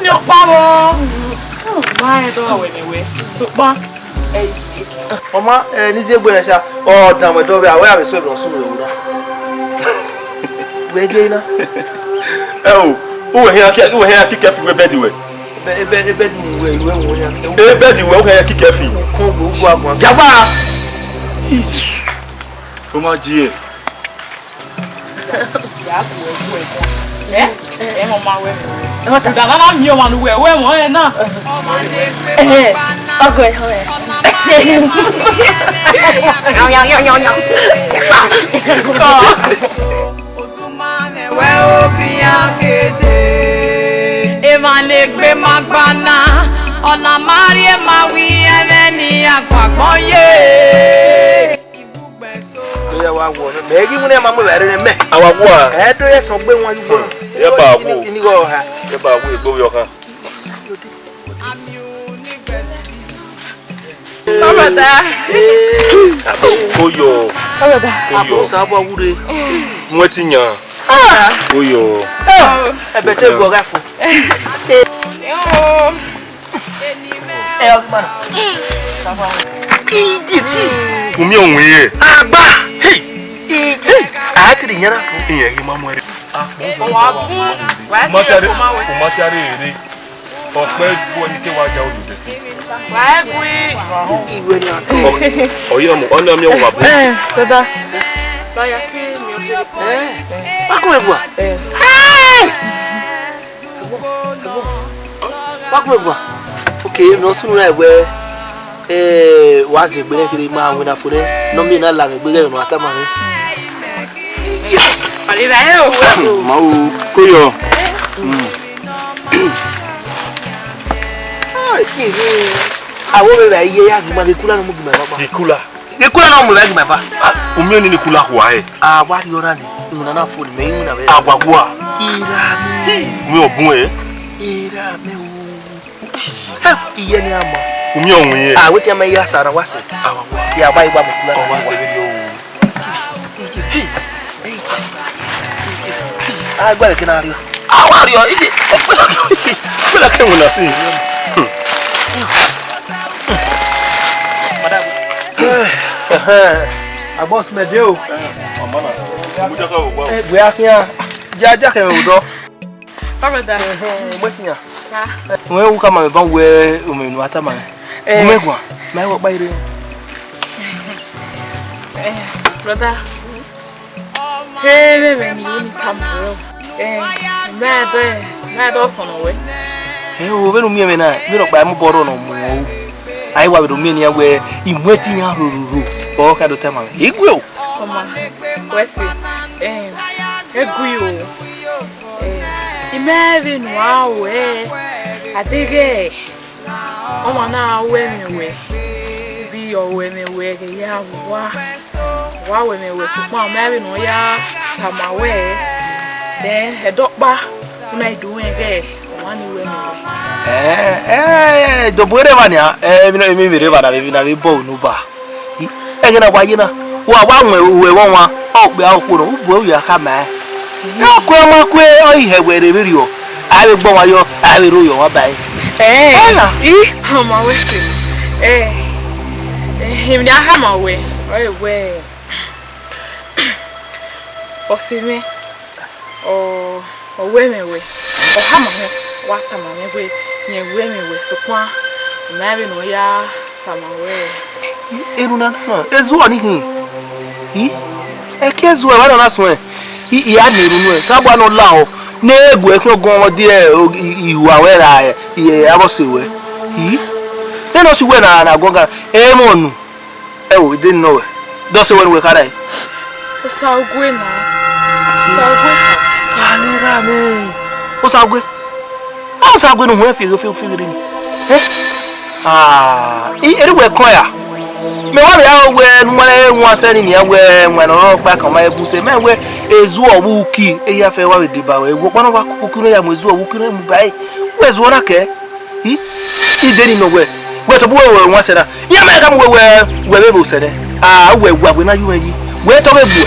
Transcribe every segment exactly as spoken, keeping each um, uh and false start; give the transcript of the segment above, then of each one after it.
Ni ọkpa vbọ. Ma rẹn dọ wẹ ne wẹ. Sokpan. Mama, eh, ni zie gbe na sha. Ọ dan wẹ dọ vbe, a wẹ a vbe so emwi ne ọ sunu vbe wu na. Wẹ gie na. Ẹ o, uwẹ hia kẹ, uwẹ hia kikẹ fi wẹ bẹdi wẹ. Ebe, ebe, ebe di wẹ, wẹ wọ ya. Ebe di wẹ, uwẹ hia kikẹ fi. Ko gbe ugbo agbọn. Jagba. O ma ji e. Ẹ? Ẹ mọ ma wẹ. Ọmọ ta. Ọmọ ta. Ọmọ ta. Ẹhẹn, ọgọ ẹ, ọgọ ẹ. Ẹsẹ. Yọ, yọ, yọ, yọ, yọ. Otumamẹ wẹ obian kede. Emwa ne egbe ma gba na, ọna ma rhie ma wi ẹmwẹ ni a gba agbọn ye. Iye wa wọ nẹ, mẹ ghi wẹ ne ma mu evbare nẹ mẹ. A wa wu a? Ẹ do ye sọ gbe wọn yu gbọ. Ye ba wu. Ini, ini gọ ha. Ye ba wu egbe yọ kan. Ọmọ ta. Koyo. Ọmọ ta. Koyo. Abo sa bọ wure. Wọ́n ti yàn. Koyo. Ẹ bẹ tẹ gbọ gha fo. Ẹ ọ ma. Umi ọ̀hún yẹ. Agba. Hey. A ti di yàrá. Ìyẹn yìí máa mú ẹ. Wa ti rẹ ko ma wẹ. O ma ti a rẹ èrè. Ọpẹ bu ẹni tẹ wa ja olùdẹ sí. Wa ẹ gui. Ìwé ni a tọ. Ọyẹ ọmọ, ọni ọmọ wa bọ. Ẹ, dada. Lọya tí mi ò fi. Ẹ, bákan ẹ bua. Ẹ. Wa kpe gua. Okay, emwi ne ọ sunu na wẹ, eh, wa zẹ egbe nẹ kherhe ma winna fo nẹ, ne ọ miẹn na la mwẹ egbe ighẹ emwi ne ọ tama mwẹ. Ọlira ẹ o. Ma o, ko yọ. Mm. Ai, kini. Awo vbe vbe iye ya ghi ma ghe kula ne ọ mu ghi ma papa. Ghi kula. Ni kula na mu vbe ghi ma ba. Ah, u miẹn ni ni kula khua hẹ? Ah, wa rhie ọna ni. Iwinna na fo ni mẹ, iwinna vbe. Agbagua. Ira mẹ. Mi ọ bun ẹ. Ira mẹ o. Eh, iye ni a ma. U miẹn ọwin yẹ. Ah, wetin a ma ya sa na wa sẹ. Agbagua. Ya ba igba mo kula. Ọ wa sẹ ni o. Agbẹrẹ kẹ na rriọ. A wa rriọ, ije. Ọkpẹlẹ kẹ wẹ na si. Agbọn simẹ de o. Ẹ, wẹ a khian. Ja, ja kẹ wẹ odọ. Brother. Wẹ tiyan. Sa. Wẹ wu ka ma mẹ ban wẹ omẹ nu a tama. Eh. Gu mẹ guan. Ma wẹ ọkpa ire. Eh, brother. Te vbe vbe ni ni tama wẹ o. Eh, mẹ dẹ, mẹ dẹ ọsọn nọ wẹ. Eh, o vbe nu miẹn mwẹ na, vbe nọ kpa mu bọrọ nọ mu o. Ai wa vbe do miẹn nian wẹ, i mu ẹtin yan rororo. Ọ ka do tama. Igue o. Ọma, wẹ si, eh, egui o. Eh, imẹ vbe nu a o, eh, adeghẹ. Ọmwa na ru ẹmwẹ wẹ, vbe ọ ru ẹmwẹ wẹ ghe ya wa, wa ru ẹmwẹ wẹ, sokpan ọ ma vbe ne ọ ya tama wẹ, then ẹdẹ ọkpa, u na do rẹn ighẹ ọmwa ni ru ẹmwẹ wẹ. Ẹ, ẹ, ẹ, dobo erha evba nian, ẹ, emwi na, emwi vbe rre evba na, emwi na vbe bọ unu ba. Ẹghẹ na wa ye na, wa wa wọn uwẹ wọn wa, ọ kpẹ a okhuo nọ, u bu ẹre ya khama ẹn. Ọ kue ọmwa kue, ọ i hẹ wẹ rre vberriọ, a vbe gbọ wan yọ, a vbe rro yọ wan ba ẹn. Ẹ, ọna. I, ọma wẹ sẹ. Ẹ, ẹ, emwi ne a khama wẹ, ọ rẹ wẹ, ọ sẹ mwẹ, ọ, ọ ru ẹmwẹ wẹ, ọ khama mwẹ, wa tama mwẹ wẹ, rẹn ru ẹmwẹ wẹ, sokpan, I ma vbe ne ọ ya tama wẹ. Erhunmwu na, ezuọ ni khin. I, ẹki ezuọ, evba nọ na suẹn. I, I a na erhunmwu ẹn, sabua ne ọ lahọ, ne e gu ẹkhin ọgọn vbe ọ die, o, i, i, iwa wẹ ra, i, avbe ọse wẹ. I, nene ọ si wẹ na, na guọgan, emọ nu. Ẹ wo, ide nọ wẹ. Dọsẹ wẹ ne uwẹ kha rae. Osague na. Osague. Sani ra mẹ. Osague. Osague ne uwẹ fi fi fi ni. Eh? Ah, i eri wẹ kọn ya. Mẹ wa vbe aro wẹ ne u ma rẹn wan sẹ ni nian wẹ wan ne ọ rọ ọkpa kan ma bu sẹ mẹ wẹ ezuọ vbe uki, eya fẹ wa vbe deba wẹ. Wẹ ọkpa na wa kuku ne ya mu ezuọ vbe uki ne mu ba e. Wẹ ezuọ na kẹ. I, i de ni nọ wẹ, wẹ tobọ uwẹ wan sẹ na. Iran ma ka mu wẹ, wẹ, wẹ vbe vbe osẹ nẹ. A, wẹ wa wẹ na yu mwẹ yi. Wẹ tọ vbe gbuẹ.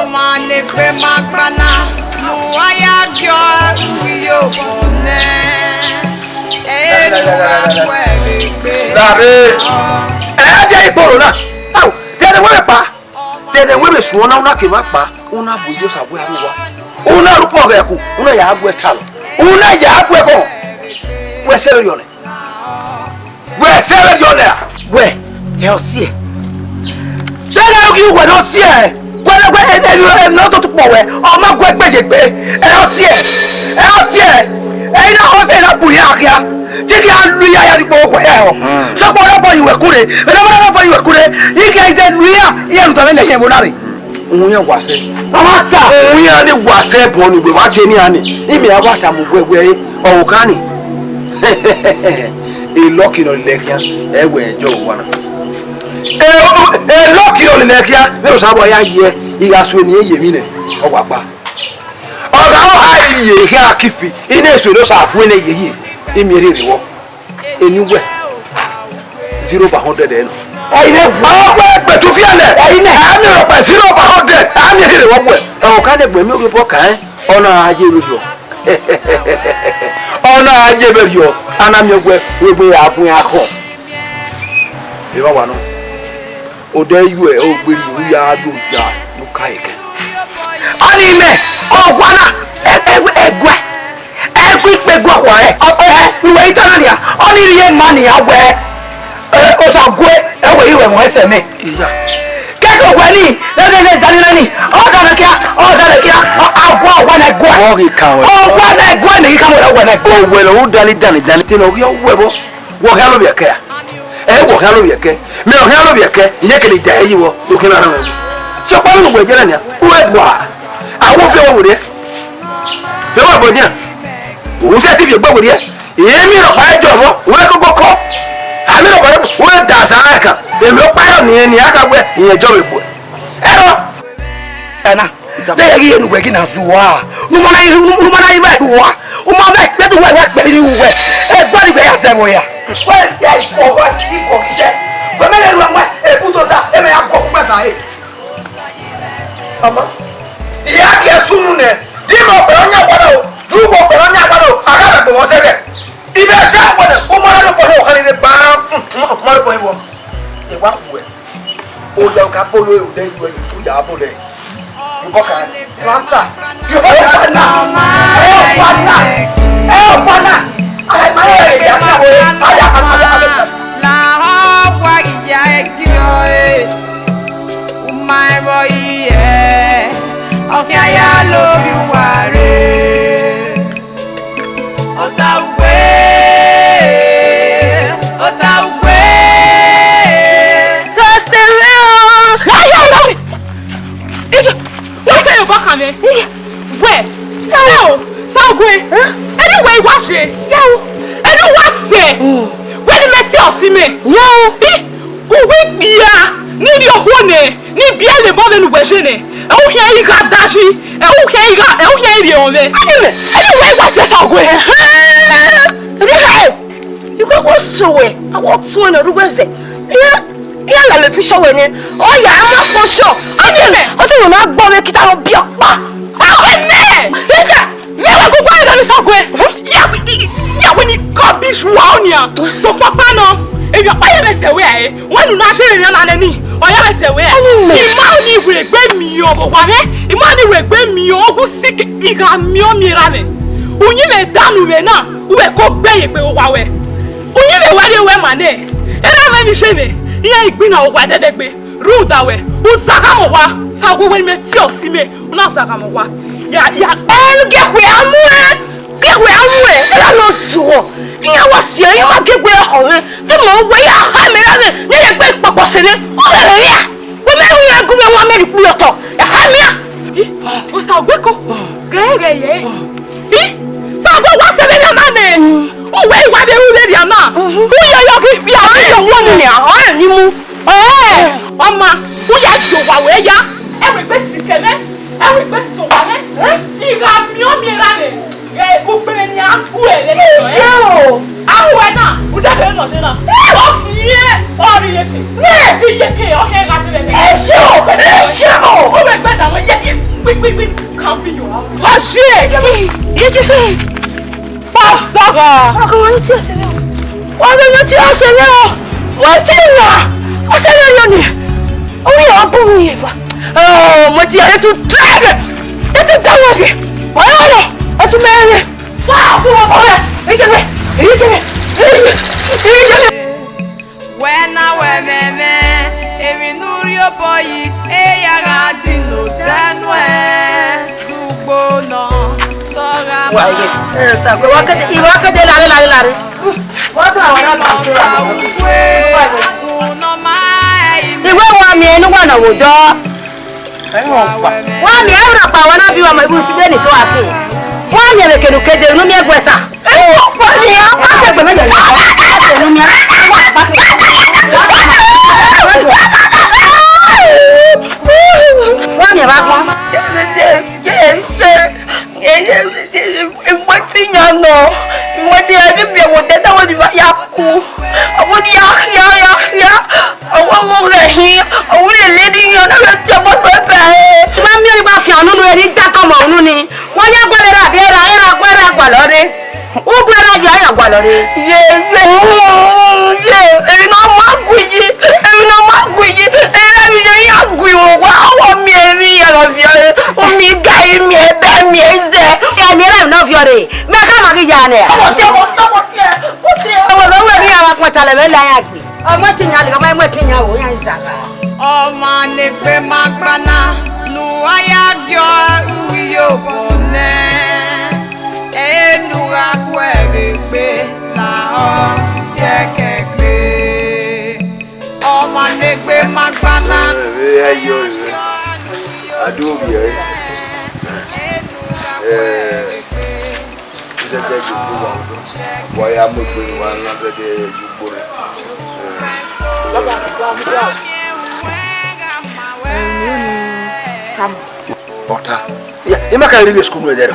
Ọmwa ne efe ma gba na, ne uwa ya gie ọe ru iyo nẹ. Ẹ i ru ra wẹ vbe egbe. Dare. Ẹ dia igboro na. Au, dia ne wẹ vbe kpa. Dia ne wẹ vbe suẹn na, una ke ma kpa. Una bu Jesu awe aro wa. Una ru kpọ ghẹ ku, una ya gu ẹre talọ. Una ya gu ẹre khọn. Wẹ sẹ vberriọ nẹ. Wẹ sẹ vberriọ nẹ a? Wẹ, ẹ ọ siẹ. Dẹrẹ u ghi wẹ ne ọ siẹ. Wẹ ne wẹ emwi emwi ne ọ toto kpọ wẹ, ọ ma gu ẹre gbe ye egbe. Ẹ ọ siẹ. Ẹ ọ siẹ. Ẹ i na ọ siẹ na bu ya khia. Te I ghi a lu ya ya ni kpo wẹ ẹ ọ. Sokpan ọ bọ yi wẹ kure. Ẹ na ma na bọ yi wẹ kure. I ghi a i de lu ya, I ya lu ta vbe lẹ yẹn vbe na rre. Uhun iran wa sẹ. Mama ta. Uhun iran ni wa sẹ ẹbọ ni wẹ wa tie ne iran ni. Imẹ a wa tama uwẹ wẹ ọvbokhan ni. Elọki nọ lele khian, ẹ wẹ ẹjọ owa na. Elọki nọ lele khian, vbe Osanobua ya ye, I gha suẹn eni ye emwi nẹ, ọ wa gba. Ọ gha ọ ha iri ye khian Akifi, I na suẹn ne Osa gue ne yeye, I miẹn rhie rre vbọ. Eni uwẹ, zero over hundred ẹ nọ. Ẹi nẹ. Ọ wẹ gbetufiẹlẹ. Ẹi nẹ. Ẹ miẹn rhọkpa zero over hundred, ẹ miẹn rhie rre vbọ wẹ. Ọvbokhan ne egbe miẹn oghiobọ kan, ọ na gha ye vberriọ. Ọ na gha ye vberriọ, a na miẹn wẹ, wẹ egbe ya bun iran khọn. Evba wa nọ. Odẹ yu ẹ, ogberi u ya do ya, ne u ka ekẹn. Ọnii mẹ, ọ wa na, ẹ, ẹ, ẹguẹ, ẹguẹ ikpe guẹ khua rẹ, ọ, ẹ, uwẹ i ta na nia, ọnii rhie ma nia wẹ, ẹ, Osague, ẹ wẹ i ru ẹmwẹ ẹsẹ mẹ. Iya. Kẹkẹ wẹ ni, ne, ne, ne, dani, dani, ọ dani kia, ọ dani kia, ọ, a wa, ọ wa na ẹguẹ. Ọ ghi ka wẹ. Ọ wa na ẹguẹ, ne i ka wẹ, ọ wa na ẹguẹ. Owẹ lọ, u dani, dani, dani, te ne ọ ghi ọ wẹ vbọ. Wẹ ọ khian lovbiẹ kẹ ra? Ẹ, wẹ ọ khian lovbiẹ kẹ. Mẹ ọ khian lovbiẹ kẹ, iyẹn kele da ẹre yi vbọ, u khian na rhan mwẹ. Sokpan unu wẹ jẹrẹ nia, u ẹ bua. A wo fi ọvbọ werriẹ. Fi ọvbọ bọ nian. U fi ẹtin fi egbe werriẹ. Emwi rhọkpa ẹjọ vbọ, u ẹ koko kọ. Amẹ rhọkpa, u ẹ da sa ẹkan. Emwi ọkpa rọ ni, ni a ka wẹ, iyẹn jọ vbe gbe. Ẹ rọ. Ẹna, de ghi enu wẹ ghi na zua. Nu ma na, nu ma na ru ẹhu ua. U ma mẹ, de tu wẹ wẹ kpẹ ni wẹ. Ẹ gba ni wẹ ya zẹ vbe ya. Wẹ ya ikọ, wẹ ikọ kije. Wẹ mẹ le ru ẹmwẹ, e bu tota, e mẹ ya gọ ku mẹ ba e. Ọmọ, I ya gie sunu nẹ, di mẹ ọkpẹrẹ ọyan gualọ o, di uwẹ ọkpẹrẹ ọyan gualọ o, a gha vbe gbọmọ sẹ ghẹ. I vbe ta wẹ nẹ, u ma na ru ọkpọ ne ọ khan ni rre ba, u ma ru ọkpọ ne vbọ. E wa hu ẹ. Oya, u ka bolo ẹre odẹ yu ẹre, u ya bolo ẹre. Yobọ kan. Planta. Yobọ kan na. Ẹ ọkpa na. Ẹ ọkpa na. Ẹ ma yẹ ya sa bo. Aya, aya, aya. La ọgua ya egio e. U ma ẹvbo yi ẹ. Ọ khian ya lovbi uwa rre. Osague, Osague. Gha sẹ mwẹ o. Hey, hey, hey. Ige, wẹ sẹ yobọ kan mwẹ. Wẹ, ẹ o, Osague. Ẹni wẹ I wa ye. Ẹni wa sẹ. Wẹ ni mẹ tie ọse mẹ. Ih, uwu ikpia ni rhie okhuo nẹ. Ni biẹ lele obọ vbene uwẹ ye nẹ, ẹ u khian i gha dayi, ẹ u khian i gha, ẹ u khian i rhie ọnrẹn. Ani mẹ, ẹi wẹ wa je sa wẹ. Ẹhẹn. Rhie, i wẹ wo so wẹ, a wo tuẹn ne ọ ru wẹ zẹ. Iran, iran la mẹ picture wẹ nẹ, ọ ya ma kpọ sure. Ani mẹ, ọ sẹ wẹ ma gbọ vbe kita nọ biẹ ọkpa. Sa wẹ nẹ. Rita, Mẹ wẹ gu guan dọni sọgue. Ya, ya wẹ ni kọbish wa ọnia. Sokpan ọkpa nọ, emwi ọkpa ya mwẹ sẹ wẹ ẹre. Wẹ ne u na sẹ erha na nẹ ni, ọ ya mwẹ sẹ wẹ ẹre. I ma ni wẹ egbe miẹn ọvbokhan mwẹ, I ma ni wẹ egbe miẹn ọghe usik, I gha miẹn ọmiẹn erha mwẹ. Uyinmwẹ danu mwẹ na, u wẹ ko gbe ye egbe owa wẹ. Uyinmwẹ wẹ rrie wẹ ma nẹ, erha mwẹ ni sẹ mwẹ, iran i gbinna owa ẹdẹdẹgbe. Rhunmwuda wẹ, u zagha mẹ owa, sa wẹ wẹ ne imẹ tie ọse imẹ, u na zagha mẹ owa. Ya, ya. Ẹn, gie ẹkhuẹ a mu ẹn, gie ẹkhuẹ a mu ẹn, erha ne ọ zuọ, iran wa si ẹre, iran ma gie egbe khọ mwẹ, te imẹ wẹ ya kha mẹ ra mwẹ, ne egbe kpọkpọ sẹ nẹ, ọ ghẹ ghẹ ya, wẹ mẹ ru iran gu mwẹ wan mẹ rhie ikpia otọ, ẹ kha mẹ ra. Ih, Osague ko, ghẹ ghẹ ye. Ih, Osague wa sẹ vbe erha na nẹ, u wẹ I wa vbe ru vbe erha na, u yọ yọ ghi kpia, u yọ wọ nẹ, ọ ni mu. Ẹ, ọ ma, u ya die owa wẹ ya, ẹ wẹ egbe sikẹ mwẹ, ẹ wẹ egbe sẹ owa mwẹ, I gha miẹn ọmiẹn erha mwẹ, ghẹ ugbẹn mwẹ ni a gu ẹre. Ẹ ṣe o. A ru ẹre na, u dẹghe nọ je na. Ọ miẹn, ọ rhie iyeke. Nẹ. Iyeke, ọ hẹ gha je vbe. Ẹ ṣe o, ẹ ṣe o. Ọ wẹ gbe da wẹ iyeke, gbi, gbi, gbi, kan bi yo. Ọ ṣe. Iyeke, iyeke. Pasagha! Ọkọ wọn ti ọsẹ rẹ o. Wọn bẹ yọ ti ọsẹ rẹ o. Wọn ti rà. Ọsẹ rẹ yọ ni. Orí ọbọ mi yẹ fa. Ọ, mo ti yẹ tu tẹgẹ. Ẹ tu tẹgẹ. Wọ́n yọ lọ. Ẹ tu mẹ́rin. Wá, kú wọn bọ̀ rẹ̀. Èyí kẹ́mẹ́. Èyí kẹ́mẹ́. Èyí kẹ́mẹ́. Wẹ na wẹ mwẹ mwẹ, emwi ne u rhie obọ yi, eya gha di ne otọ ẹnuẹ, dugbo nọ, te ọ gha Wa ye. Ẹ, sa, wa kede, I wa kede lare, lare, lare. What's our Osague, unọ ma ẹ i Iwe wa miẹn ne uwa nọ vbe odọ. Wa miẹn ẹmwẹ ọkpa wa na fi wa ma ibu si vbene so a si. Wa miẹn vbe kene u ke de unu miẹn guẹ ta. Wa miẹn, wa miẹn egbe mẹ yẹyẹ. Unu miẹn. Wa miẹn vbe agbọn. Imọtiyan nọ, imọtiyan ne miẹn vbe odẹ, na wẹ ne I ya ku, ọ wẹ ne I ya khia, ya khia, ọ wẹ vbe ọ ghẹ hin, ọ wẹ ne lady yan na vbe tie ọmọ nọ ẹbẹ ẹre. I ma miẹn ọre I gba fian unu nẹ, ne I dakọmọ unu ni. Wa ya gualọ ra, vbe ra, ra guẹ ra gualọ rre. U guẹ ra, ya ya gualọ rre. Ye, ye, ye, emwi ne ọ ma gu yi, emwi ne ọ ma gu yi, emwi ne I ya gu owa, ọ wẹ ọ miẹn emwi ya vbe viọ re, u miẹn igari, miẹn ẹbẹ, miẹn izẹ. Ẹ miẹn ra emwi ne ọ viọ re, mẹ ka ma ghi ya nẹ. Ọmọ si, ọmọ si, ọmọ si, ọmọ si. Ọmọ ghe wẹ ghi ya wa kpọntalẹ vbe la ya gbe. Ọmọ ẹtin yan lẹ, ọmọ ẹtin yan wo yan zagha. Ọmọ ne egbe ma gba na, ne uwa ya gie uwu ye obọ nẹ, enu gha khuẹ vbe egbe lahọ, si ẹkẹ gbe. Ọmọ ne egbe ma gba na, Ẹ, ẹ, ẹ, yọ, yọ. Adu obi ẹ. Ẹ, Iṣẹ́ jẹ́ ìdòkú wa ọ̀dọ́. Wa ya mu egbe ni wa na fẹ́ de ugbo rẹ̀. Baba, wa mu dia. Ẹ̀yin ni tamu. Ọta. Ya, ima ka ri school nu ẹdẹrọ.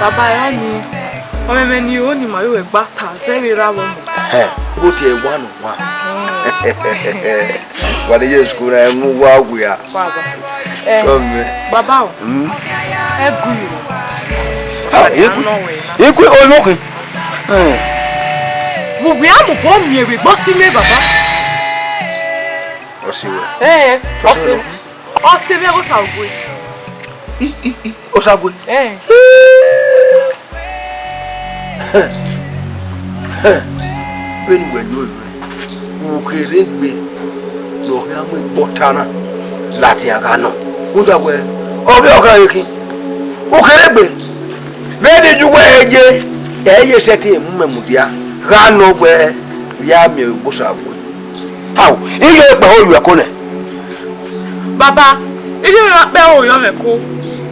Baba, ẹ ni. Ọmọ ẹmẹ ni o ni ma yo ẹgba ta, zẹ vbe ra vọ mọ. Ẹ, ibo tie wa nọ wa. Wa ni ye school na, ẹ mu wa wia. Baba. Eh, Come here. Baba o. Hmm? Ẹ gu iro. Ha, eku. Eku, o, okay. Eh. Vbe uwẹ a mu obọ miẹn vbe egbe ọse mwẹ, baba? Ọse wẹ? Eh, ọse. Ọse mwẹ, Osague. I, i, i, Osague. Eh. Vbene uwẹ yo ruẹ, u kherhe egbe ne ọ khian mu egbe ọta na ladian gha nọ. Rhunmwuda wẹẹ, ọ vbe ọghan ẹre khin, u kherhe egbe. Vbene iye uwẹ ye, ẹ i ye sẹtin mu mẹ mudia gha nọ wẹẹ, vbe a miẹn egbe Osague. Hau, iye ọkpa ho yu ẹko nẹ. Baba, iye ọkpa ho yọ mwẹ ko.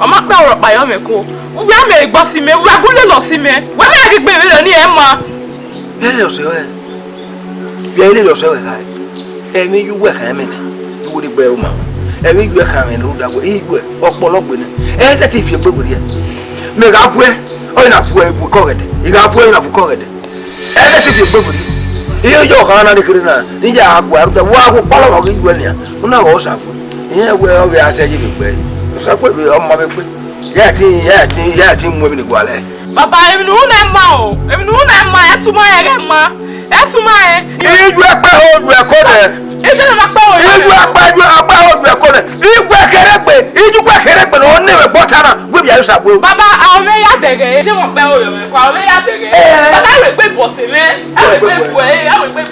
Ọ ma kpa ọrọkpa yọ mwẹ ko. Uwẹ a miẹn egbe ọse mwẹ, uwẹ a gu lele ọse mwẹ. Wẹ ma ghi gbe vberriọ ne irẹn ma. Vbe lele ọse ruẹ, vbe lele ọse ruẹ kha. Ẹmwẹ iye uwẹ khan mwẹ nẹ, iye uwẹ ni gbe ẹre ma. Ẹmwẹ iye uwẹ khan mwẹ nẹ, rhunmwuda wẹẹ, iye uwẹ ọkpọlọ gbe nẹ. Ẹ i sẹtin fi egbe werriẹ. Mẹ gha vuẹ, ọ i na vuẹ, ẹ i vuẹ ikọ ọghẹdẹ. I gha vuẹ, ọ i na vuẹ ikọ ọghẹdẹ. Ẹghẹ te fi egbe werriẹ. Iye ọkhan na ni kherhe na, ne I ya gha gua rhunmwuda, wa ghe ọkpọlọ vbe ọ ghi yu ẹre nian, u na ghe Osague. Irẹn wẹẹ ọ vbe a sẹ yi vbe egbe ẹre. Osague vbe ọ ma vbe egbe. Ya ẹtin, ya ẹtin, ya ẹtin mu emwi ni gualọ ẹe. Baba, emwi ne u na ma o, emwi ne u na ma, ẹ tuma ẹghẹ ma, ẹ tuma ẹn. Iye uwẹ kpa ho yu ẹko nẹ. Ebe na ma kpa ho yu. Iye uwẹ kpa ho yu ẹko nẹ. Iye uwẹ kherhe egbe, iye uwẹ kherhe egbe ne ọ na mwẹ egbe ọta na, gu vbe ya Osague o. Baba, a ọ mwẹ ya dẹghe, ẹ i sẹ mwẹ kpa ho yu ẹko, a ọ mwẹ ya dẹghe. Eh. Baba, a wẹ egbe bọse mwẹ, a wẹ egbe bọse mwẹ.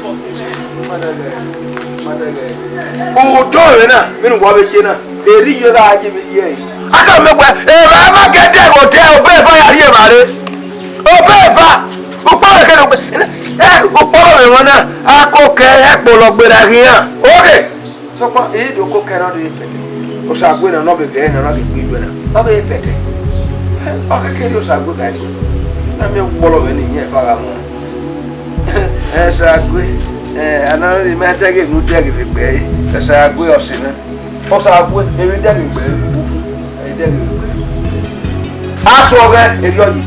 Odọ mwẹ na, vbene uwa vbe ye na, erha iye gha ye vbe iye ẹre. A ka mẹ wẹẹ, evba ma kẹ dẹghe otọ, obọ eva ya rri evba rre. Obọ eva, ukpọlọ kẹ nọ, eh, ukpọlọ mwẹ wọn na, a ko kẹ ẹkpo lọ gberra ghe iran. Okay. Sokpan, I do ko kẹ na, ọ do ye pẹtẹ. Osague na, ne ọ vbe ghẹ na, ọ na ghe gbe iye na. Ọ vbe ye pẹtẹ. Ọ kẹkẹ ne Osague gha ẹko. Na miẹn ukpọlọ mwẹ ne iyẹn eva gha mu. Osague, eh, a na rhie ma dẹghe ne u dẹghe vbe egbe ẹre. Osague ọse mwẹ. Osague, emwi dẹghe egbe ẹre, u fu, emwi dẹghe egbe ẹre. A sẹ ọghẹ, erriọ yi.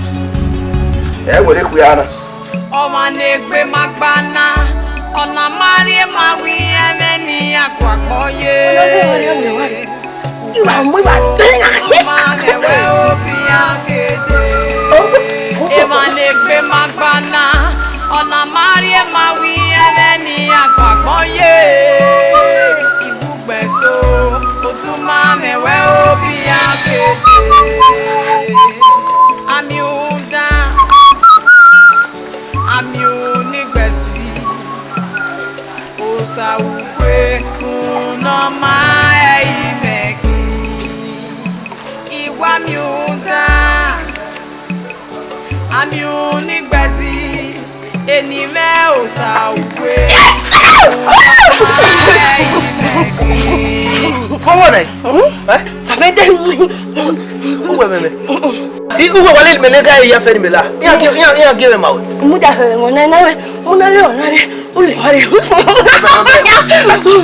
Ẹ wẹ ne khuia na. Ọmwa ne egbe ma gba na, ọ na ma rhie ma wẹ ẹmwẹ ne iran guagbọ ye. Iwa mu iwa tẹn. Ọmwa ne ẹwẹ obi iran kede. Emwa ne egbe ma gba na, ọ na ma rhie ma wẹ ẹmwẹ ne iran guagbọ ye. Iwugbe so, otu ma mwẹ ẹwẹ obi iran kede. Amiudan. Amiunigbẹsi, Osaukwe, unu ọ ma ẹre imẹ ghi. Iwa miudan, Amiunigbẹsi, eni mwẹ Osaukwe, unu ọ ma ẹre imẹ ghi. Kọwọ nẹ? Hmm? Eh? Tavede. Uwẹ mẹ mẹ. I uwẹ wa le mẹ ne ga ya fẹ ni mẹ la. Iran gie, iran, iran gie mẹ ma wẹ. Mu da fẹ mẹ na na wẹ. Mu na le ọna re. U le wa re.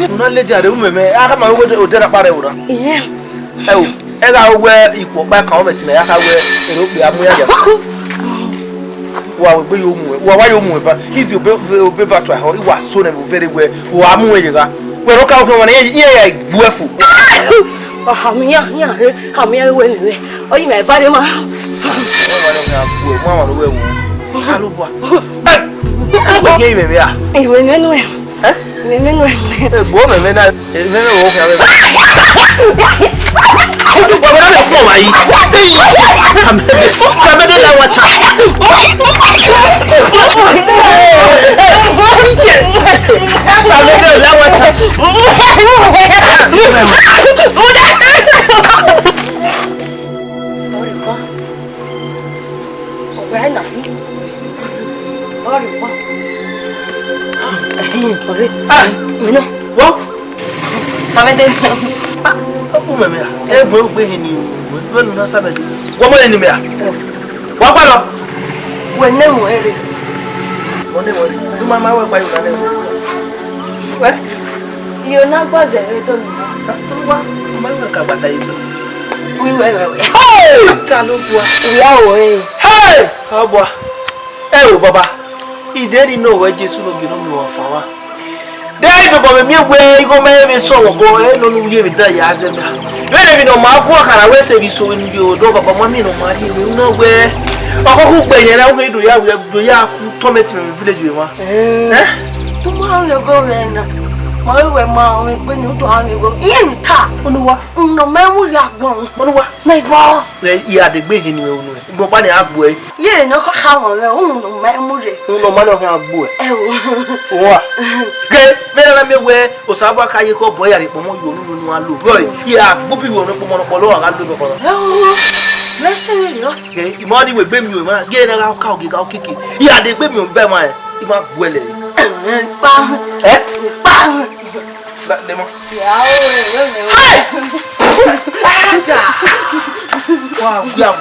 Mu na le dia re u mẹ mẹ. A ka ma wẹ odẹ na kpa rẹ o na. Iye. Ẹ o, ẹ gha wẹ ikhuo ọkpa kan ọmẹ ti na ya kha wẹ ero kpia mu ya ya. Wa wẹ gbe yo mu, wa wa yo mu ba. If you be be va to ho, I wa so ne vere wẹ, wa mu ye gha. Wẹ ro ka o ke wa na ye ye ya gbu ẹfu. Ọha mi ya ya re, ha mi ya wẹ ni re. Oyi mẹ vare ma. Wa wa no ya gbu, wa wa no wẹ wo. Salu bua. Ẹ, wẹ ye mẹ ya. Iwe nenu ẹ. Ẹ? Iwe nenu ẹ. Ẹ, gbo mẹ mẹ na. Ẹ, mẹ mẹ wo ya mẹ. Ojú bọ̀ bọ̀ lọ́dọ̀ pọ̀ wáyé. Sàbẹ̀dẹ̀ la wa cha. Sàbẹ̀dẹ̀ la wa cha. Ọ̀rẹ́ wa. Ẹ̀hìn, ọ̀rẹ́. Ah, ìwé náà. Wọ́n. Tàbẹ́dẹ́. Ah, ó kú mẹ̀mẹ́ à. Ẹ bọ̀ ó gbé hin ni o. Wọ́n nù náà sábẹ̀ dé. Wọ́n mọ̀ ní mẹ́ à. Wọ́n gbọ́dọ̀. Wẹ̀ nẹ́wọ̀n ẹ rè. Wọ́n nẹ́wọ̀n rè. Ló máa máa wẹ̀ pa yòó lálẹ́. Wẹ́. Yòó náà gbọ́zẹ̀ rẹ tó mi. Wá, ọmọ yóò kà bàtà yìí tó. Wíwẹ̀ wẹ̀ wẹ̀. Hey! Ta ló bu wa? Ìyá ò rẹ̀. Hey! Sábà. Ẹ o baba, ideri ne ọ wẹ Jesu ne ogie ne ọ miẹn ọfan wa. De dọbọ vbe miẹn wẹ igho ma vbe sẹ ọmwa ọgọ, ẹ nọ ne u rhie vbe da ya zẹ mẹ. Vbene emwi ne ọ ma vuọn khara wẹ sẹ vbe iso vbe ne u rhie odọ, baba ma miẹn ne ọ ma rhie vbe u na wẹ. Ọkhọkhọ ugbẹn yẹn na u ghe do ya, do ya ku torment mẹ vbe village vbe mwa. Eh? Tu ma rhie ọgọ vbe na. Ma vbe wẹ ma ọmọ egbe ni u do ha rhie ọgọ. Iye ni ta. Onuwa. Nọ mẹ mu ya gbọn. Onuwa. Mẹ gbọ. Ẹ, I a degbe hin ni wẹ unu ẹ. Gbọkpa ni a gbuẹ. Ye ne ọ kha wọn rẹ, unu ma mu rre. Unu ma nọ khian gbuẹ. Ẹ o. Wa. Ke, vbene a na miẹn wẹ Osanobua ka ye khẹ obọ ya rhie kpọnmwẹ yo unu unu a lo. Rọ, ya gbubi yo ne kpọnmwẹ nọkpọlọ a gha lo nọkpọlọ. Ẹ o. Mẹ se rẹ rọ. Ke, I ma ni wẹ egbe miẹn o, ma ghe ne a gha ka ogie gha okeke. Ya degbe miẹn o bẹ ma ẹ. I ma gbuẹ lẹ. Pa. Ẹ? Pa. Ba, dẹ mọ. Hey! Wa, ya.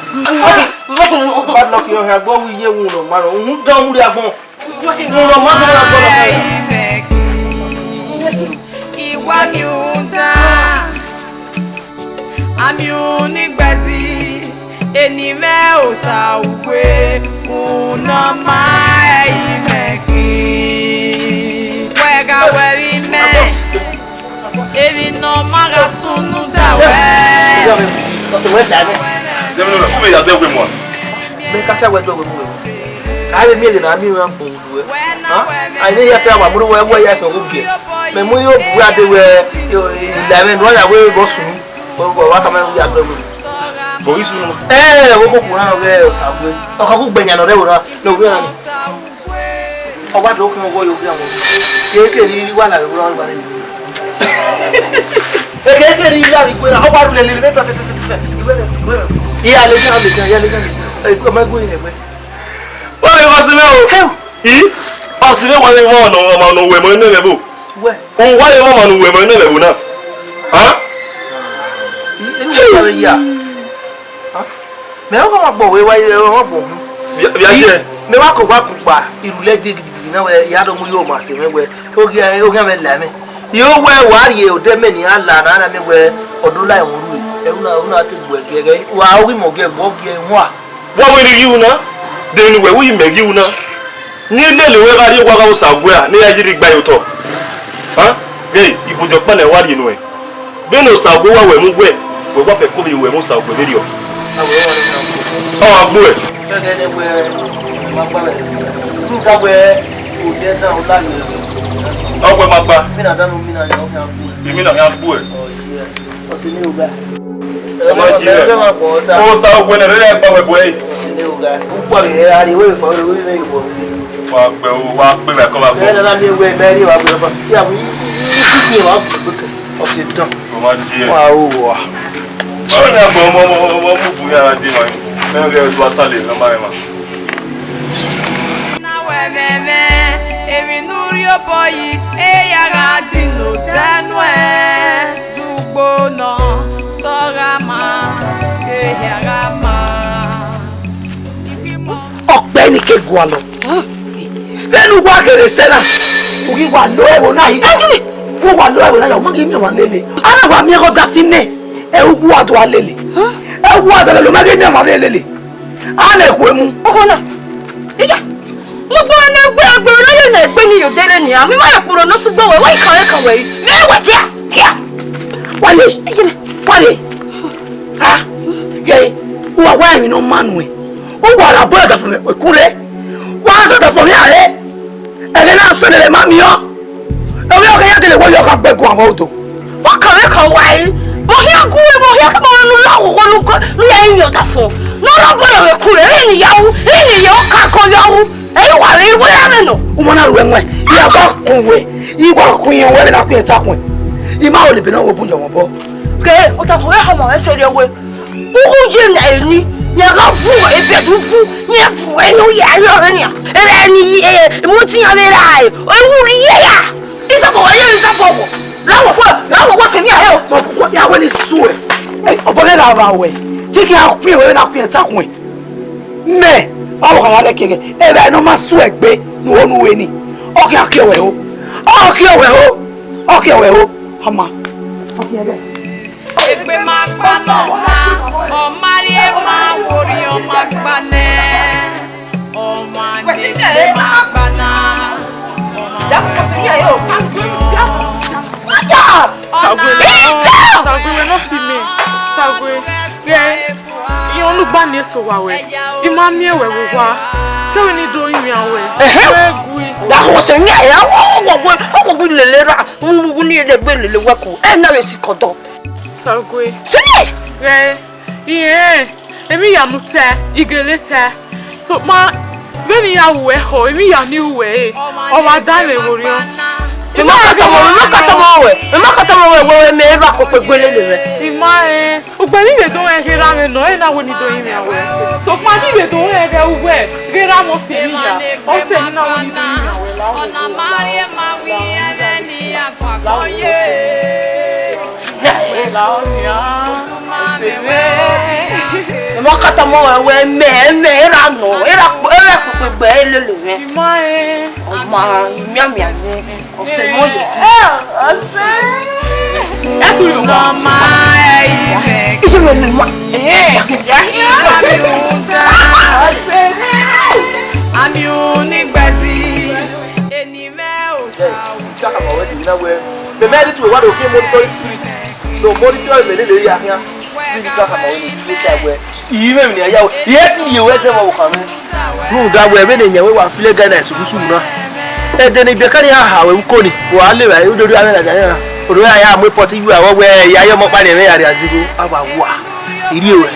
Bad luck, yọ hẹ agbọn wi ye wu nọ ma rọ. Uhun dan mu ri agbọn. Wu nọ ma rọ agbọn nọ. Iwa mi uda. Ami unigbẹzi, eni mwẹ Osa Ugbe, unu ọ ma ẹre imẹ khin. Wẹ gha wẹ vbe imẹ, emwi ne ọ ma gha sunu da wẹ. Ọse wẹ da ẹmwẹ. Dẹmwẹ nọ, u vbe ya dẹ wẹ mua. Mẹ ka sa wẹ dẹ wẹ mua. Ka vbe miẹn ehe na miẹn mwẹ agbọn. Ruẹ. A vbe ya fẹ wa mu ruẹ, wẹ ya fẹ wo giẹ. Mẹ mu yo bu ade wẹ, ila mwẹ nọ ya wẹ vbọ sunu. Wẹ wa ka ma ya dọ wẹ. Bọ isu nọ. Ẹ, wo ko kuna wẹ Osa Ugbe. Ọ ka ku gbẹyan nọ rẹ wo na, no wẹ na. Ọ wa do kun wo yo gbe àwọn. Ke ke ri ri wa la wẹ wa ba ni. E ke ke ri la ri gbe na, ọ wa ru le le fẹ fẹ fẹ fẹ. Iwe rẹ, iwe rẹ. Iya le ja le ja, iya le ja le. E ko ma gu ye wẹ. Wa vbe vba si mwẹ o. Hẹu. I, ọ si vbe wa vbe wọn ọmọ ne uwẹ mọ ne ẹvbo. Wẹ. Uwa vbe wọn ọmọ ne uwẹ mọ ne ẹvbo na. Ha? I, i, i, i, ya. Ha? Mẹ ọ ma gbọ wẹ wa, ẹ, ọ ma gbọ hun. Via, via I, ye. Mẹ wa ko wa ku kpa, irulẹ de gidigidi na wẹ, ya do mu yo ma se mẹ wẹ, ogia, ogia mẹ la mẹ. Yo wẹ wa rhie odẹ mẹ ni a la na, na mẹ wẹ, ọdọ la ẹwọn ru, ẹ, una, una te gbuẹ giẹghẹ, wa oghi mọ giẹ, gbọ giẹ, wọn a. Wa wẹ ne I ghi ru na, de ne uwẹ, u yi mẹ ghi ru na. Ne I lele ruẹ gha rrie owa gha Osa Ugbe a, ne I ya yi rre igba ye otọ. Ha? Ghe, ibude ọkpa ne wa rhie nuẹn. Vbene Osa Ugbe wa wẹ mu wẹ, wẹ wa fẹ ko vbe wẹ mu Osa Ugbe vberriọ. Ọ gha gbuẹ. Ọ wẹ ma gba. Imina khian gbuẹ. Ọsẹ ne u gha. Ọ ma ji rẹ. Osa Ugbe ne rre gba wẹ bu ẹre. Ọsẹ ne u gha. U kpa vbe hẹ, a rhie wẹ vbe fọ, wẹ vbe vbe fọ. Wa gbe o, wa gbe vbe ẹkọ, wa gbe. Ẹ na, na miẹn wẹ, mẹ rhie wa gbe ọkpa. Ya bu, i, i, i, i, wa gbe kẹ. Ọsẹ dan. Ọ ma ji rẹ. Wa o wa. Ọ na gbe ọmọ, ọmọ, ọmọ, ọmọ bu ya na di ma. Mẹ rẹ do ata le, nọ ma rẹ ma. Na wẹ mwẹ mwẹ, emwi ne u rhie obọ yi, eya gha di ne otọ nuẹn, dugbo nọ, te ọ gha ke gualọ. Vbene uwa ghere sẹ na, u ghi wa lo ẹvbo na hia. Uwa wa lo ẹvbo na hia, u ma ghi miẹn ọmwa lele. A na wa miẹn ọghe ọdafẹn nẹ, ẹ, uwa do a lele. Ẹ, uwa do a lele, u ma ghi miẹn ọmwa lele. A na khu emu. Ọghọ na. Iya. Mo gbọ́ ne gbe agbero na ye na egbe ni yo dere ni, a mi ma ya kporo no sugbo wẹ, wẹ ka wẹ ka wẹ. Vbe wẹ dia. Wale. Wale. Ah, ye, uwa wa emwi ne ọ ma nuẹn. Uwa ra bọlọ da fo mẹ ekurre. Wa sọ da fo mẹ are. Ẹghẹ na sẹ ne ma miẹn. Ovbi ọkhan ya gele wẹ yọ kha gbe gun avbe odo. Wa ka vbe ka wa yi. Vbe ọ hia gu, vbe ọ hia ke ma nu la wo wo nu ko, nu ya yi ọdafẹn. Ne ọ rọ bọlọ vbe ekurre, ẹ ni ya wu, ẹ ni ya ka ko ya wu. Ẹ i wa vbe, wa ya vbe nọ. U ma na ru ẹwẹn, I ya gha kun wẹ, I gha kun iran wẹ vbene a kun iran ta khuẹn. I ma ho lebe ne ọ wo bun yọ mwẹ obọ. Ke, ọdafẹn ghẹ hama ẹse rriọ wẹ. Uwu ye na eni, ya gha vu ebe du vu, ya vu enu ya rriọ rẹ nia. Ere ni, eh, mo ti yan vbe ra, eh, ewu rri ye ya. Isabọ wa ye isabọ wo. Lawo wo, lawo wo se ni ahe o. Ma kuku ya wẹ ni sue. Eh, ọbọ ne ra wa wẹ. Ti ki a kpie wẹ na kpie ta khuẹn. Mẹ, ọ wa gha rẹ keghe. Ere ne ọ ma sue gbe, nu onu wẹ ni. Ọ ki a kio wẹ ho. Ọ kio wẹ ho. Ọ kio wẹ ho. Ama. Ọ kio wẹ. Egbe ma gba nọ ha, ọ ma rhie ma worriọ ma gba nẹ. Ọ ma ne egbe ma gba na, ọ ma rhie ma worriọ. Sagwe, Sagwe, wẹ ne ọ si mẹ. Sagwe, ghẹ, iran unu gba ni eso wa wẹ. I ma miẹn wẹ vbe owa. Te wẹ ni do rinmwian wẹ. Ẹhẹ. Wẹ gui. Wa ho sẹ nia, ẹ, ọ, ọ, ọ, ọ, ọ, lele ra, unu ni lele gbe lele wẹ ko. Ẹ na vbe si kọdọ. Sagwe. Sini! Ghẹ, irẹn, emwi ya mu tẹ, igele tẹ. Sokpan, vbene I ya ru wẹ họ, emwi ya ni ru wẹ re, ọ wa da mwẹ vbe orhiọn. Mẹ ma ka tama, mẹ ma ka tama wẹ, mẹ ma ka tama wẹ, wẹ, wẹ, mẹ ra koko gbele le mwẹ. I ma rẹn, ugbẹn ne I vbe do rẹn ghe erha mwẹ nọ, ẹ na wẹ ne I do rinmwian wẹ. Sokpan ne I vbe do rẹn ghẹ uwẹ, ghe erha mwẹ ọse emwi ya, ọse emwi na wẹ ne I do rinmwian wẹ la. Mẹ ma ka tama wẹ, wẹ mẹ, mẹ, erha nọ, erha, erha kpekpe gbe elele mwẹ. Ọ ma mianmian mwẹ, ọse nọ ye. Ẹ tu yo. Iye mẹ mẹ ma. Ami uni gbẹzi, eni mẹ osa. Kaka ma wẹ di na wẹ. Mẹ mẹ di tu wa do ke monitor spirit. No monitor me le le ya khian. Ni kaka ma wẹ ni spirit wẹ. Iye mẹ ni ya wẹ. Iye ti ye wẹ se mo khan. Rhunmwuda wẹ vbene yan wẹ wa file ga na esurusu na. Ẹdẹ ne ibiẹka ni a ha wẹ uko ni, wa le vbe odori avbe na da ya. Odo ya ya mu pot yu awọ wẹ ya ye ọmọ kpa ni ẹmwẹ ya rria zigho. A wa wa. I rrie ruẹ.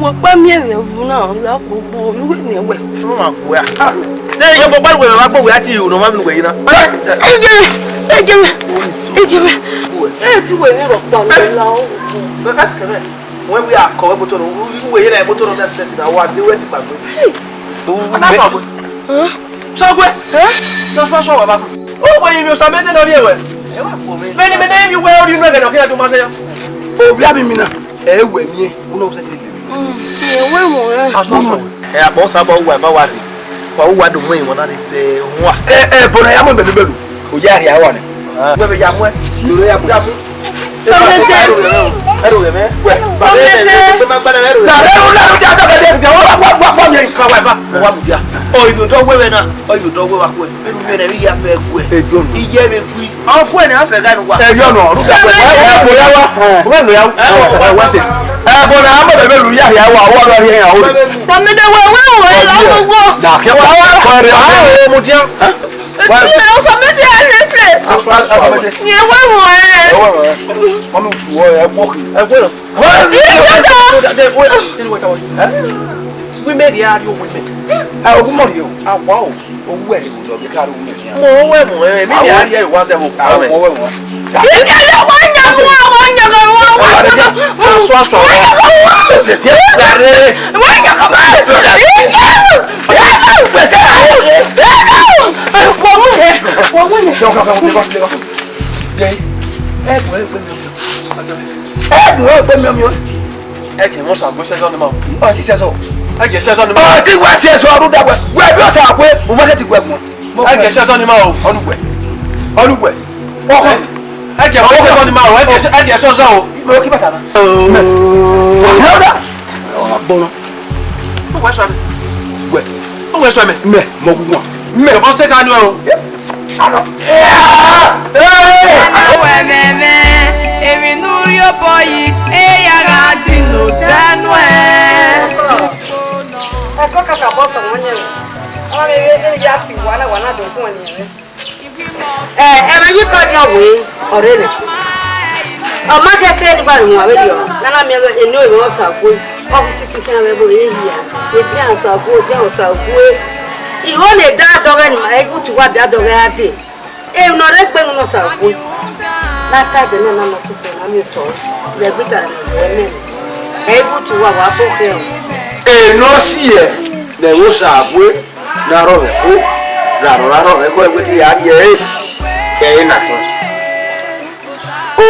Wo kpa miẹn mwẹ vbe na, ya kugbo, iwe miẹn wẹ. Ọ ma gu wẹ a. Ne yọ bọ gbaru wẹ vbe wa gbe wẹ a ti ru ne ọ ma vbe nu wẹ yi na. Ege, ege, ege. E ti wẹ ni rọ kpa la o. Bẹ ka sikẹ mẹ. Wẹ wi akọ wẹ moto no, wẹ ye na moto no accident na wa de wẹ ti gbagbe. Ana sọ gbe. Sọ gbe. Na fa sọ wa ba. O wẹ yi mi osa mede no rie wẹ. Mene mene yi wẹ ori nu ẹgẹ na kí ẹ dùn ma sẹ yọ. Obi abi mi na. Ẹ wẹ mi ẹ, uno sẹ ti le. Ẹ wẹ mo rẹ. Aso aso. Ẹ akpọ sa ba uwa eva wa rre. Wa uwa do mu iwọn na ni sẹ wọn. Ẹ ẹ bọna ya mọ mẹlẹ mẹlẹ. O ya rhia wa nẹ. Wẹ vbe ya muẹ. Lolo ya muẹ. Sọmẹtẹ. Ẹrù rẹ mẹ. Wẹ. Sọmẹtẹ. Na ẹrù na ẹrù ja sọmẹtẹ. Wa wa wa wa mi ka wa va. Wa mu dia. Ọ yo do wẹ wẹ na. Ọ yo do wẹ wa wẹ. Ẹrù rẹ ni ya fẹ wẹ. Iye vbe gui. Ọ fue ne a sẹ ga nu wa. Ẹ yọ nọ, ọdún sẹ pé ẹ bọ ya wa. Ẹ bọ ya wa. Ẹ bọ na, a mọ bẹbẹ lu ya ya wa, wa lọ yẹ ya o. Sọmẹdẹ wẹ wẹ wẹ la gbogbo. Da kẹ wa wa kọ rẹ wa o mu dian. Ti o sọmẹdẹ ẹ lẹ play. Ni ẹ wẹ wọ ẹ. Ẹ wẹ wọ ẹ. Mami su ọ ẹ gbọ ki. Ẹ gbọ. Women dey are you women. Ẹ ogun mọ ri o. Awa o. Owó ẹ̀ ni kò jọ bí ká ló wúlò ní. Mo wẹ̀ mọ̀ ẹ́, mi ni a rí ẹ̀ wá sẹ́wọ̀n kúrò mẹ́. Mo wẹ̀ mọ̀. Ìjọba wọ́n yẹ kó wọ́n, wọ́n yẹ kó wọ́n, wọ́n yẹ kó wọ́n. Aṣọ aṣọ. Wọ́n yẹ kó wọ́n. Tètè gbàre. Wọ́n yẹ kó wọ́n. Ìjọba. Pèsè. Wọ́n mú yẹ. Wọ́n mú yẹ. Ẹ dùn ẹ gbẹ mi ọmọ. Ẹ dùn ẹ gbẹ mi ọmọ. Ẹ gie mwẹ Osague sẹzọ ne ima o. Ọ ti sẹzọ. Ẹ gie sẹzọ ne ima. Ọ ti wẹ sẹzọ ọdún dàgbà. Wẹ bí Osague, o ma tètè wẹ gbọn. Ẹ gie sẹzọ ne ima o. Ọlùwẹ. Ọlùwẹ. Ọkọ. Ẹ gie mwẹ sẹzọ ne ima o. Ẹ gie, ẹ gie sẹzọ o. Mo kí bàtà náà. Mẹ. Ọ̀dà. Ọ̀gbọ́n. Ó wẹ sọ mi. Wẹ. Ó wẹ sọ mi. Mẹ, mo gun wọn. Mẹ. Ẹ bọ́ sẹ́ka nu ẹ o. Ana wẹ mẹmẹ, emwi ne u rhie obọ yi, eya gha di ne otọ nuẹn. Ẹkọ kaka bọ sẹ wọn yẹn. Ọmọ mi vbe vbe ya ti wa na wa na do kun ẹni rẹ. Ẹ, ẹmwẹ yi kọ diọn we ọre nẹ. Ọ ma dia ke ne gba wọn avbe diọ. Na na miẹn eno ero Osague. Ọ titi khian vbe bo ye hia. Edian Osague, edian Osague. Igho ne da dọghẹ ni ma, igu ti wa bia dọghẹ a de. Emwi ne ọ rre egbe ne Osague, ne a ta ẹdẹ na na sosẹ na miẹn otọ, vbe ẹgbita ne ọ mẹ, ẹ i bu tu uwa, wa bọ khẹ o. Enọ si ẹ ne ẹvbo Osague na rhọmwẹ ko, ra rọ ra rhọmwẹ ko, ẹvbo te ya rhie ẹre, ẹre na fẹn.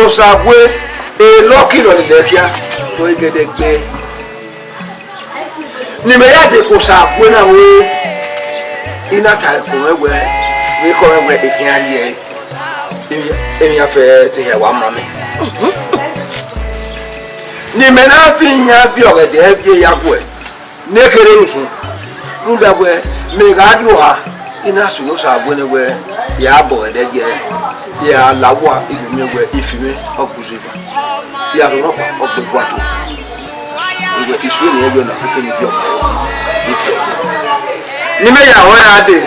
Osague, elọki nọ ni lẹ khian, ọ i gẹdẹ gbe. Ne imẹ ya de ke Osague na ru, I na ta ẹko mwẹ wẹẹ, vbe ekhọe mwẹ wẹẹ, e khian rhie ẹre, emwi a fẹ te hia wa ma mẹ. Ne imẹ na fi iyan viọ ọghẹdẹ viọ ya guẹ, ne kherhe ni khin, rhunmwuda wẹẹ, mẹ gha rrie oha, I na sunu Osague nẹ wẹẹ, ya bọ ọghẹdẹ giẹ, ya la owa, I gu miẹn wẹẹ, ifi mwẹ, ọ gbe uzeva. Ya rhọrọ ọkpa, ọ gbe vuatu. Iwẹ ke suẹn ne ẹgbẹ na keke ni viọ ọkpa, ni viọ ọkpa. Ne imẹ ya rẹn ra dee,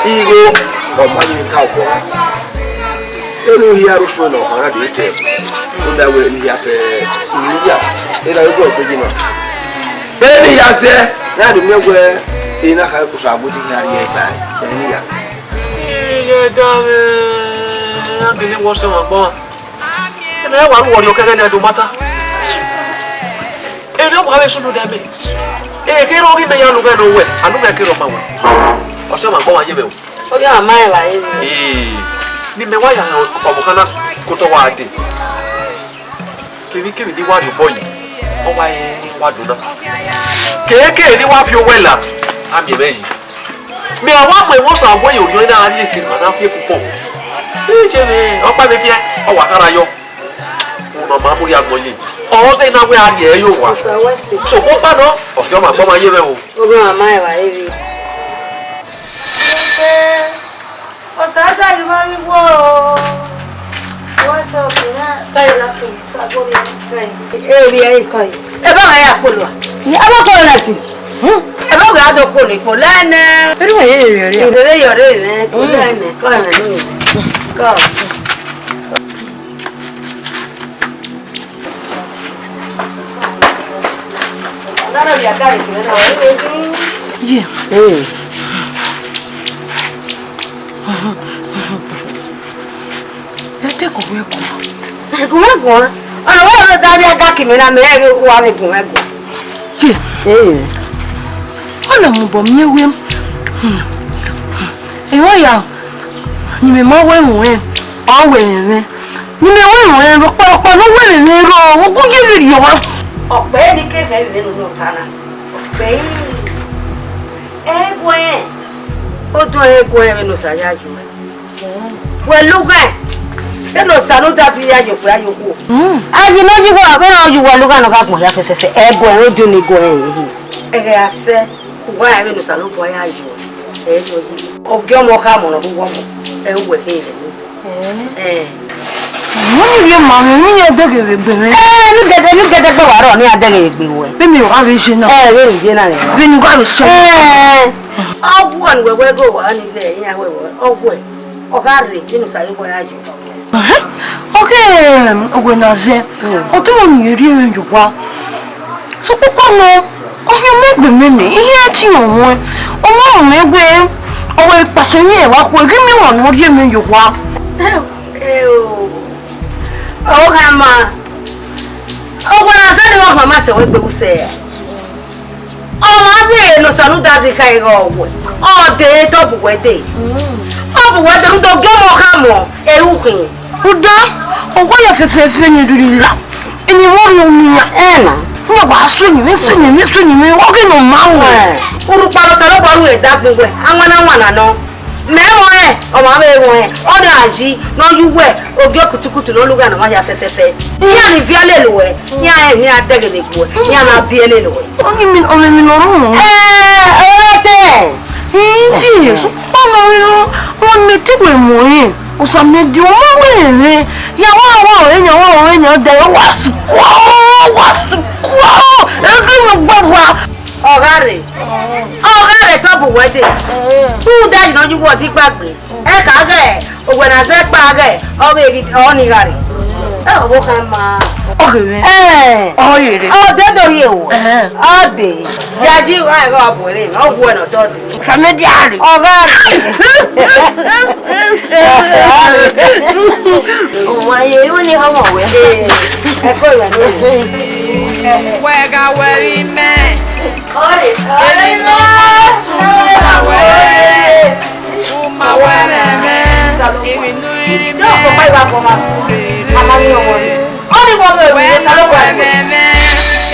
igho, ọ ma ghi ka obọ. Enu hia ru suẹn ne ọ khan na dee te, rhunmwuda wẹẹ ne hia fẹ, ne hia, ena vbe guẹ egbe yi nọ. Eni ya zẹ, na do miẹn wẹẹ, ena kha Osague te hia rhie ẹe ba ẹre, eni ya. Iye da mwẹ, a gele wọ sẹ ọmwa gbọmwa. Ena wa ru wọ rhiọkẹ ẹghẹ ne a do ma ta. Ena wa vbe sunu da mẹ. Eke rọ ghi mẹ ya lughe ne owẹ, a nu mẹ ke rọ ma wẹ. Ọ sẹ ọmwa gbọmwa ye mwẹ o. Ọ ghi a ma rẹn vba ye mwẹ. Ee, ne imẹ wa ya ọvbokhan na, ke otọ wa dee. Kevbe kevbe ne I wa rhie obọ yi, ọ wa re ne I wa do na. Kevbe kevbe ne I wa fi owẹ la, a miẹn mwẹ yi. Mẹ a wa mu ẹmwẹ Osague ye orhiọn na rrie eke ne ima na fi ekpukpọ. Iye mwẹ, ọkpa mwẹ fiẹ, ọ wa kharha yọ. Unu ma mu rhie agbọn ye. Ọ zẹ na wẹ a rhie ẹre ye owa. Osa wẹ sẹ. Sokpan ọkpa nọ, ọ khian ọmwa gbọmwa ye mwẹ o. Ogun a ma rẹn vba ye vbe. Osaza yi ma ghi wo. Wa sẹ ọke na, ka yi na fun, sa go mi. Ka yi. E bi e ko yi. E ba ga ya kpolo a? Ni a ba kpolo na si. Hmm? E ba ga do kpolo, kpolo nẹ. Eri wa ye ye ye. Ere ye ore nẹ, kpolo nẹ, ko nẹ. Ko. Yeah. Ee. Ẹ te gu wẹ guan. Gu wẹ guan. Ọna wẹ rọ da rhie aga ke imẹ na, mẹ rẹn ghe wa vbe gu wẹ guan. Ee. Ọna mu obọ miẹn wẹ. Emwa ya, ne imẹ ma wẹ ruẹn, ọ wẹ ruẹn. Ne imẹ wẹ ruẹn, rhọkpa rhọkpa ne ọ wẹ ruẹn rrọọ, ọ gu ye vberriọ. Ọ kpẹẹ ne I ke vẹ vbe ne ọ ta na. Ọ kpẹẹ. Ẹ guẹn, odọ ẹ guẹn vbene Osa ya yo. Wẹ lugha, vbene Osa ne u da zẹ ya yo okpia yo okhuo. A yi ne ọ yi uwa, vbene ọ yi uwa lugha ne ọ gha gbọn hia fẹfẹfẹ, ẹ guẹn, odọ ne guẹn. Ẹghẹ a sẹ, uwa rẹn vbene Osanobua ya yo, ẹ yo yi. Ọ gie ọmọ kha mọ ne ọ rre uwu ọmọ, ẹ uwẹ khin rẹ. Ẹ. Mo ni vbe ma mwẹ, ne iran dẹghe vbe egbe mwẹ. Ẹ, ne u gẹdẹ, ne u gẹdẹ gbe wa rrọọ, ne iran dẹghe vbe egbe ruẹ. Vbene u gha vbe ye na. Ẹ, vbene u gha vbe sẹ. Vbene u gha vbe sẹ. Ẹ. Ọ guan wẹ wẹ ghe owa ni ghe iran wẹ wẹ, ọ wẹ, ọ gha rre, vbene Osanobua ya yo. Ẹhẹn. Ọ ghe, um, owẹ na zẹ. Mm. Ọ te wẹ ne u rhie mwẹ ye owa. Sokpan nọ, ọ khian mu egbe mwẹ nẹ, iran te rẹn ọmọ, ọ ma mu mwẹ wẹ, ọ wẹ kpasu emwi ẹre wa khuẹ, ghi miẹn ọmwa ne ọ rhie mwẹ ye owa. Eo, ọ gha ma, ọ wa na zẹ ne ọ gha ma sẹ wẹ gbe usẹ. Ọ ma vbe ne Osa ne u da zẹ kha ighe ọ wẹ, ọ de te ọ bu wẹ dee. Ọ bu wẹ dee, rhunmwuda ọ gie ọmọ kha mọ, ẹ ru khin. Rhunmwuda, ọ wa ya fẹfẹfẹ ne erhirhi la, eni vbe ọ rhie unu iran. Ẹ na. Iran wa sunu mwẹ, sunu mwẹ, sunu mwẹ, ọ ghi nọ ma ruẹ. Urhukpa ne Osanobua ru ẹdẹ agbọn wẹ, awanna wana nọ. Mẹ mwẹ ọnrẹn, ọ ma vbe mwẹ ọnrẹn, ọ na yi ne ọ ye uwẹ, ogie okutukutu ne ọ lugha ne ọ ma hia fẹfẹfẹ. Iran ni viẹ lele uẹ, iran rẹn ne iran dẹghe vbe egbe uẹ, iran na viẹ lele uẹ. Ọni mi, ọmọ mi nọ rọmọ. Ẹ, ọrọtẹ. Iji, ọmọ mi nọ, ọmọ mi te wẹ mọ rẹn. Osamẹdi, ọ ma wẹ rẹn. Ya wa wa ọre yan, wa ọre yan, dẹ wa sukua, wa sukua. Ẹ ghi nu gba wa. Ọ gha rre, ọ gha rre tobọ uwẹ dee. Rhunmwuda yi ne ọ ye uwẹ ọdẹ igbagbe. Ẹ ka ghẹ, owẹ na zẹ kpa ghẹ, ọ vbe ghi, ọ ni gha rre. Ẹ, ọvbokhan ma. Ọ ghe mwẹ. Ẹ. Ọ ghe rre. Ọ de do rhie o. Ẹhẹn. Ọ de. Ya ji wa ẹghẹ ọ bu ẹre, ọ wu ẹre nọ tọ de. Samẹdi a rre. Ọ gha rre. Ọmọ ye, iru ni ọmọ wẹ. Ẹ, ẹ ko ìwà lónìí. Wẹ gha wẹ vbe imẹ. Emwi ne ọ sunu ma wẹ, u ma wẹ mwẹ mwẹ, emwi ne u rhirhi mẹ. Wẹ gha wẹ mwẹ mwẹ,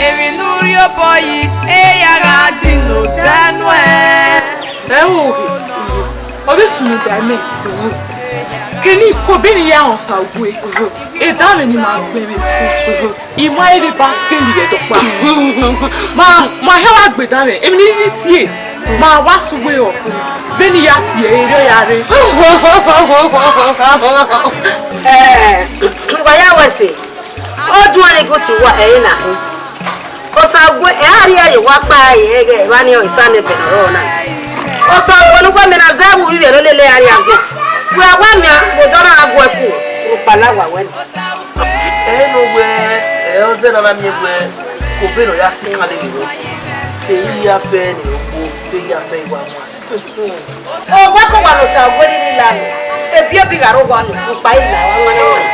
emwi ne u rhie obọ yi, eya gha di ne otọ nuẹn. Ẹ o, ọ vbe sunu da mẹ. Keni ko be ne I ya rẹn Osague, edanmwẹ ne ima gbẹn vbe school. I ma rhirhi ba fẹli vbe ẹdẹ ọkpa. Ma, ma hia wa gbe edanmwẹ, emwi ne I rhirhi tie, ma wa sẹ uwu ẹre. Vbene I ya tie ẹre, erriọ ya rre. Ẹ, wa ya wẹ ẹse. Ọduan ni gu tie uwa ẹre na khin. Osague, ẹ a rhie ye owa kpa ẹre ghẹ, evba ni ọ Isanẹbẹ ne ọ rrọọ na. Osague ne uwa miẹn na zẹ vbe uvbi vbe ẹre lele a rhie agbọn. Wẹ a wa miẹn, vbe odọ na gha gu ẹe ku, ukpala wa wẹ nẹ. Ẹ ne wẹ, ẹ, ọzẹ na na miẹn wẹ, ko be ne ọ ya si kan lele vbe, ẹ i ya fẹ ne okhuo, ẹ i ya fẹ iwa mu asi. Owa ko wa ne Osague rhirhi la mẹ, ebiebi gha rre owa nọ, ukpa i la, wa wan na wan.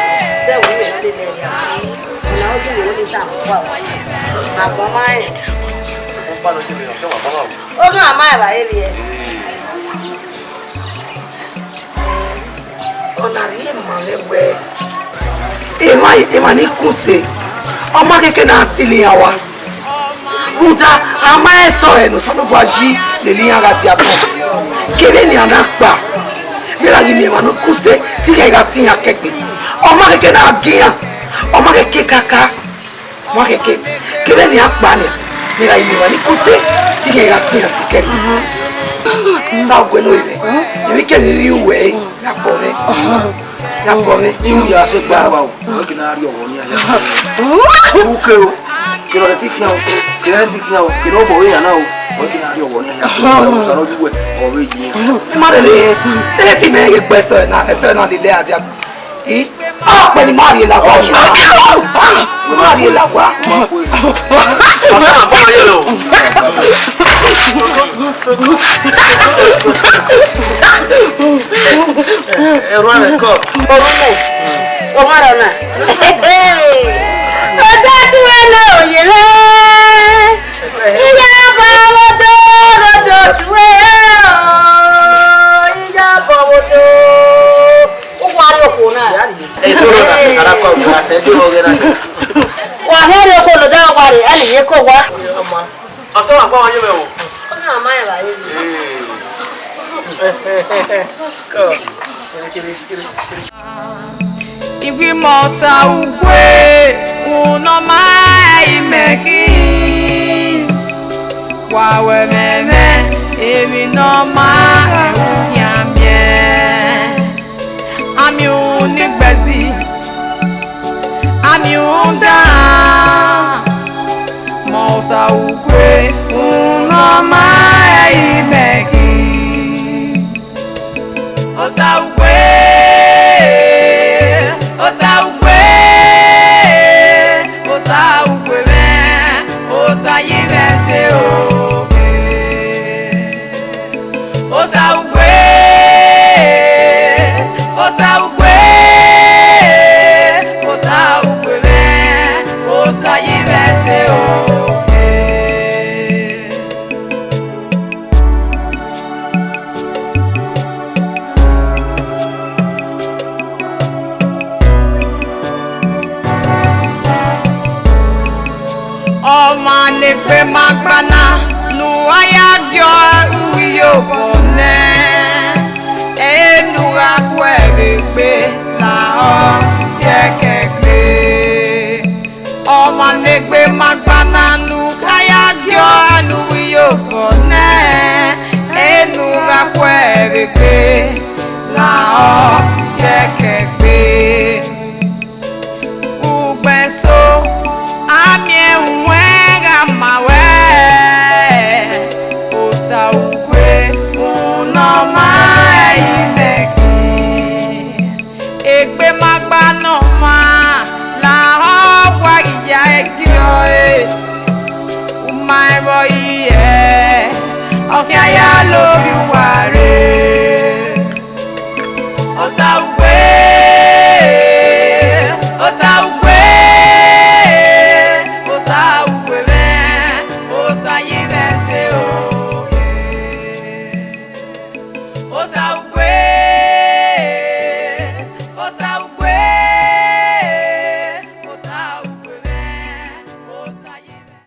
Zẹ wẹ imẹ na lele ẹre. Ọna ọ ghi wẹ ne sa wa wa. Agbọn ma rẹn. Ọkpa nọ ghi mẹ ọsẹ wa bọ wa o. Oghe a ma rẹn vba rẹn vbiẹ. Ọna rhie ma mwẹ wẹ, emwa, emwa ni kun te, ọ ma khẹke ne a tile iran owa. Rhunmwuda, a ma rẹn sẹ ọre ne Osanobua yi lele iran gha dia agbọn. Kevbe ne iran na kpa, vbe erha ghi miẹn emwa ne ọ kun sẹ, te iran gha sẹ iran kẹgbe. Ọ ma khẹke ne a gie iran, ọ ma khẹke kaka, ọ ma khẹke. Kevbe ne iran kpa nian, ne iran ghi miẹn emwa ni kun sẹ, te iran gha sẹ iran sẹ kẹgbe. Sa gu ẹre nọ vbe, emwi kemwi ne I rhie uwẹ ẹre, ya bọ mwẹ. Ya bọ mwẹ. Iwu ya sẹ gba wa o. Ọ ke na rhie ọghọ ni ya. Uke o. Ke nọ ti khian o. Ke nọ ti khian o. Ke nọ bọ ya na o. Ọ ke na rhie ọghọ ni ya. Ọ sa nọ yuwẹ. Ọ vbe yi. I ma rẹn rẹn. Ẹ ti mẹ ye gbe ẹsẹ na, ẹsẹ na lele a dia. I. Ọ pẹ ne I ma rhie la wa. I ma rhie la wa. Ọsẹ na bọ ye o. Ẹrọ ẹmwẹ kọ. Orumọ. Ọmọ rẹ ọna. Ọdọ tuẹ ne oye rẹ. Iyabọ vbe odọ, ọdọ tuẹ o. Iyabọ vbe odọ. Uwa rẹ okhuo na. Eso na, ara kọ, ara sẹ de ọghe na. Wa hẹ rẹ okhuo nọ da wa rẹ, a lè ye kọ wa. Ọsẹ wa gba wa ye mẹ o. Ọ na ma ẹ va ye. Ee. Kọ. Iwi mọ sa ukwe, unọ ma ẹ i mẹ khin. Wa wẹ mwẹ mwẹ, emwi ne ọ ma ẹ u khian miẹn. Amiẹn unu ni gbẹzi, amiẹn unu dan, mọ Osa ukwe, unu ọ ma ẹ i mẹ khin. Osa ukwe, Osa ukwe, Osa ukwe mwẹ, Osa yi mwẹ sẹ okwe. Osa ukwe, Osa ukwe, Osa ukwe mwẹ, Osa yi mwẹ sẹ okwe. Ọmọ Agbana ne uwa ya gie uwu iyobọ nẹ, enu gha khuẹ vbe egbe lahọ si ẹkẹgbe. Ọmwa ne egbe ma agbana ne u kha ya gie ọre ne uwu iyobọ nẹ, enu gha khuẹ vbe egbe lahọ si ẹkẹgbe. Ugbẹn eso, a miẹn uwẹn gha ma wẹ, Osaukpe, unu ọ ma ẹre imẹ khin. Egbe ma gba ne ọ ma lahọ, wa ghi ya gie ọre, u ma rẹn vbe ọ ye, ọ khian ya lovbi uwa rre. Osaukpe, Osaukpe, Osaukpe mwẹ, Osa yi mwẹ ẹse o. Osaukpe, Osaukpe.